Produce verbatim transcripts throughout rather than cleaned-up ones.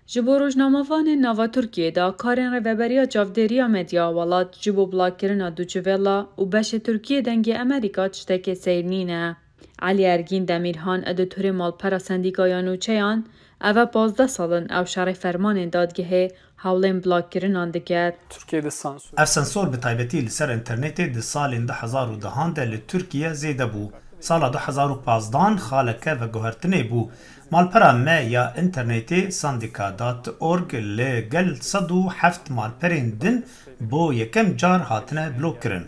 Ji bo rojnamevanên nava Tirkiyê de karên Rêveberiya Çavdêriya Medya Welat ji bo bilakirina Dûçivela û beşê Tirkiyê Dengê Amerîka tiştekê seyr nîne. Elî Ergîn Demîrhan, edîtorê malpera Sendîkaya Nûçeyan, ev e pazdeh sal in ew şerê fermanên dadgehê hewlên bilakirinan dike. Türkiye'de sansür. Ev sensor bi taybetî li ser înternetê di salên du hezar û dehan de li Tirkiye zêde bû. Sala du hezar û pazdehan xaleke veguhertinê bû. Malpera me ya înternetê, sandika dot org, li gel sed û heft malperên din bo yekem car hatine blokkirin.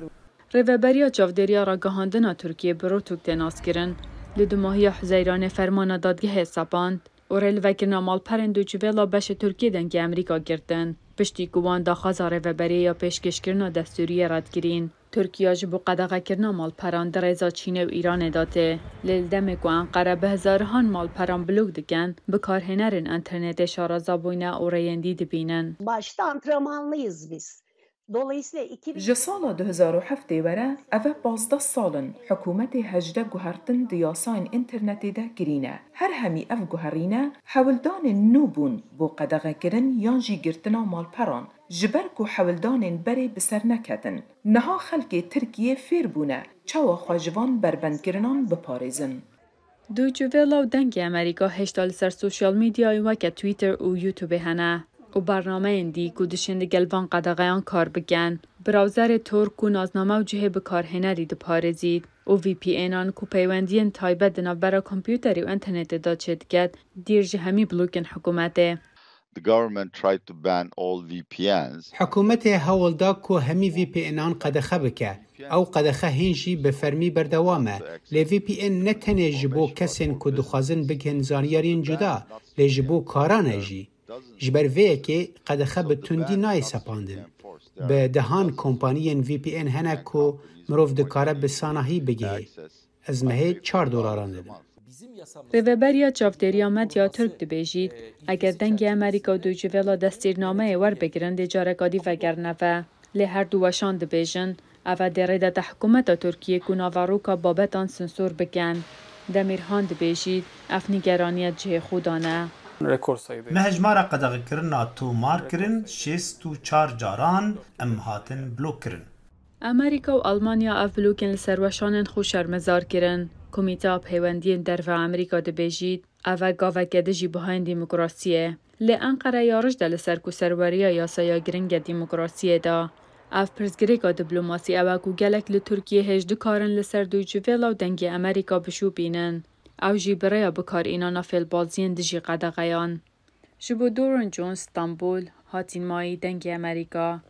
Rêveberiya Çavdêriya Ragihandina Tirkiyê bi Rotug tê naskirin. Li dumahiya Huzeyranê fermana dadgehê sepand û rêlivekirina malperên Dûçivela beşê Tirkiyê Dengê Amerîka girtin. Piştî ku wan daxwaza rêveberiyê ya pêşkêşkirina destûriyê red kirîn. Tirkiye ji bo qedexekirina malperan di rêza Çînê û Îranê de tê. Lê li demê ku Enqere bi hezarihan malperan blok dikin, bikarhênerên înternetê şaraza bûyne û rêyên dî dibînin. Başta antrenmanlıyız biz. Dolayısıyla iki bin Ji sala du hezar û heftê were, ev e pazdeh sal in hikûmetê hejdeh guhertin di yasayên înternetê de kirîne. Her hemî ev guherîne hewldanên nû bûn bo qedexekirin yan jî girtina malperan, ji ber ku hewldanên berê bi ser neketin. Niha xelkê Tirkiyê fêr bûne çawa xwe ji van berbendkirinan biparêzin. Dûçivela û Dengê Amerîka hêşta li ser sosyal medyayê weke Twitter û YouTube hene û bernameyên dî ku dişên digel van qedexeyan kar bikin. Browserê Tor ku nazname û cihê bikarhênerî diparêzît û V P N'an ku peywendiyên taybet di navbera kompûterê û înternetê de çêdiket, dîr ji hemî blokên hikûmetê. The government tried to ban all V P Ns. Hikûmetê hewl da ku hemî V P N'an qedexe bike. Ew qedexe hîn jî bi fermî berdewam e. Lê V P N ne tenê ji bo kesên ku dixwazin bigihên zanyariyên cuda, lê ji bo karan e jî. Ji ber vê yekê qedexe bi tundî nayê sepandin. Bi dehan kompaniyên V P N hene ku mirov dikare bi sanahî bigihê. Ez mehê çar dolaran didim. Rêveberiya Çavdêriya Medya Tirk dibêjît, eger Dengê Amerîka û Dûçivela destîrnameyê werbigirin dê careka dî vegerine ve. Lê her du weşan dibêjin, ev e dê rê dete hikûmeta Tirkiyê ku naveroka babetan sinsor bikin. Demîrhan dibêjît, ev nîgeraniya cihê xwe dan e. Rekor sayıda. Me hejmara qedexekirina tomar kirin, şêst û çar caran em hatin blokkirin. Amerîka û Almanya ev blokên li ser weşanên xwe şermezar kirin. Komîteya Peywendiyên Derve Amerîka dibêjît, ev e gaveke dijî bihayên demokrasiyê. Lê Enqere yarij de li ser ku serweriya yasaya giring e demokrasiyê de. Ev pirsgirêka diplomasî ew e ku gelek li Tirkiyê hêj dikarin li ser Dûçivela û Dengê Amerîka bişopînin. Ew jî bi rêya bikarînana fêlbaziyên dijî qedexeyan. Ji bo Doron Jones, Stenbol, Hatîn Mayî, Dengê Amerîka.